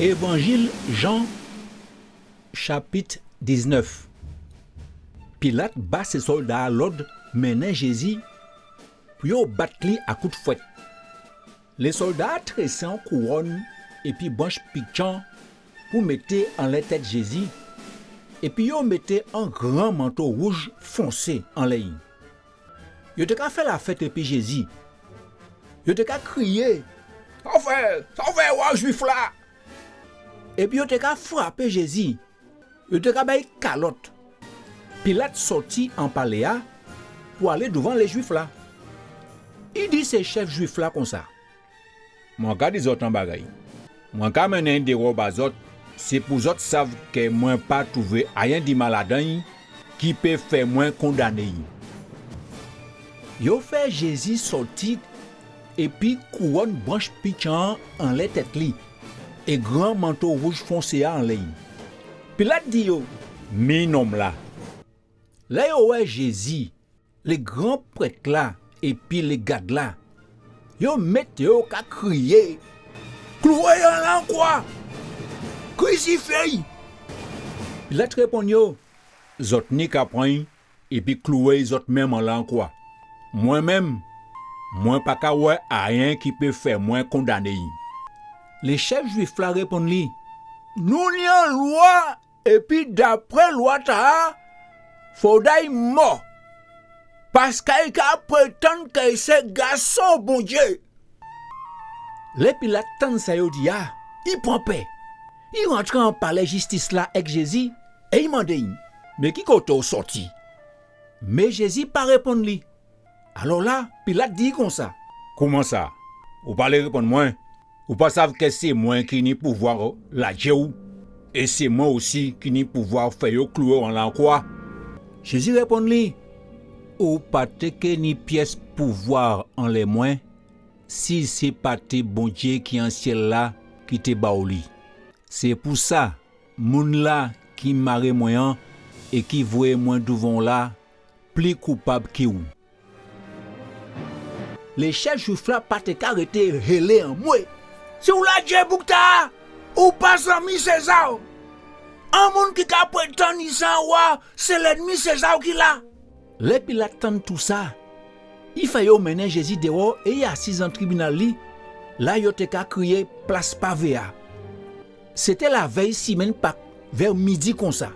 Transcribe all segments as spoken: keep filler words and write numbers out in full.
Évanjil Jan, chapit diznèf. Pilat ba sé sòlda-a lòd mennen Jézi pou yo bat li a kout fwèt. Lé sòlda-a trésé on kouwòn épi branch pitjan pou mété anlè tèt Jézi, épi yo mété on gran manto wouj fonsé anlè'y. Yo té ka fè lafèt épi Jézi. Yo té ka kriyé : « Sovè, sovè wa Jwif la ! » Épi yo té ka frapé Jézi. Yo té ka ba'y kalòt. Pilat sòti an palé-a pou alé douvan lé Jwif la. I di sé chèf Jwif la konsa : « Mwen ka di zòt on bagay. Mwen ka mennen'y déwò ba zòt, sé pou zòt sav kè mwen pa touvé ayen di mal adan'y ki pé fè mwen kondané'y. » Yo fè Jézi sòti épi kouwòn branch pitjan-an anlè tèt li, é gran manto wouj fonsé-a anlè'y. Pilat di yo : « Mi nonm-la. » Lè yo wè Jézi, lé gran prèt-la épi lé gad-la, yo mété yo ka kriyé : « Klouwé'y anlè on kwa ! Krisifyé'y ! » Pilat réponn yo : « Zòt ni ka pran'y épi klouwé'y zòt menm anlè on kwa. Mwen menm, mwen pa ka wè ayen ki pé fè mwen kondané'y. » Lé chèf Jwif la réponn li : « Nou ni on lwa, épi dapré lwa-tala, fodé'y mò, paskè i ka prétann kè i sé gason Bondyé. » Lè Pilat tann sa yo di a, i pran pè. I rantré an palè jistis la èk Jézi, é i mandé'y : « Mé ki koté ou sòti ? » Mé Jézi pa réponn li. Alò la, Pilat di'y konsa : « Kouman sa, ou pa lé réponn mwen ? Ou pa sav kè sé mwen ki ni pouvwa ladjé'w, é sé mwen osi ki ni pouvwa fè yo klouwé'w anlè on kwa ? » Jézi réponn li : « Ou pa té ké ni pyès pouvwa anlè mwen, si sé pa té Bondyé ki an syèl la ki té ba'w li. Sé pou sa, moun-la ki maré mwen an é ki voyé mwen douvan'w la pli koupab ki'w. » Lé chèf Jwif la pa té ka rété hélé anmwé : « Si ou ladjé boug-tala, ou pa zanmi Séza ! On moun ki ka prétann i sé on wa, sé lènmi Séza ki la. » Lè Pilat tann tousa, i fè yo mennen Jézi déwò é i asiz an tribinal li, la yo té ka kriyé Plas Pavé a. Sé té lavèy simenn Pak, vè midi konsa.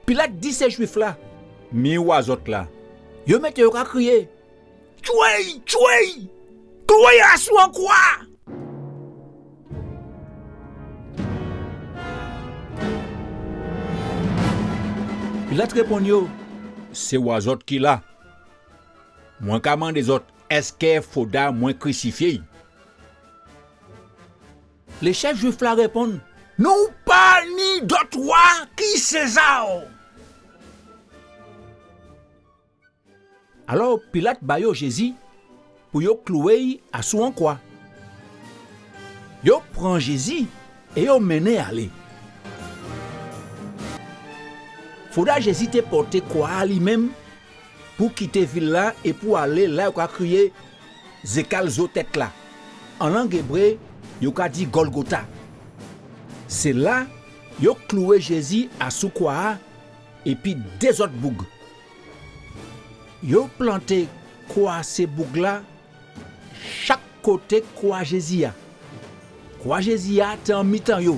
Pilat di sé Jwif la : « Mi wa zòt la. » Yo mété yo ka kriyé : « Tjwé'y, tjwé'y ! Klouwé'y asou on kwa ! » Pilat réponn yo : « Sé wa zòt ki la. Mwen ka mandé zòt, èskè fodra mwen krisifyé'y ? » Lé chèf Jwif la réponn : « Nou pa ni dòt wa ki Séza. » Alò Pilat ba yo Jézi pou yo klouwé'y asou on kwa. Yo pran Jézi é yo mennen'y alé. Fodra Jézi té pòté kwa-a li menm pou kité vil-la é pou alé la yo ka kriyé Zékal Zo Tèt-la. An lang ébré, yo ka di Gòlgota. Sé la yo klouwé Jézi asou kwa-a épi dé zòt boug. Yo planté kwa sé boug-la chak koté kwa Jézi a. Kwa Jézi a té an mitan yo.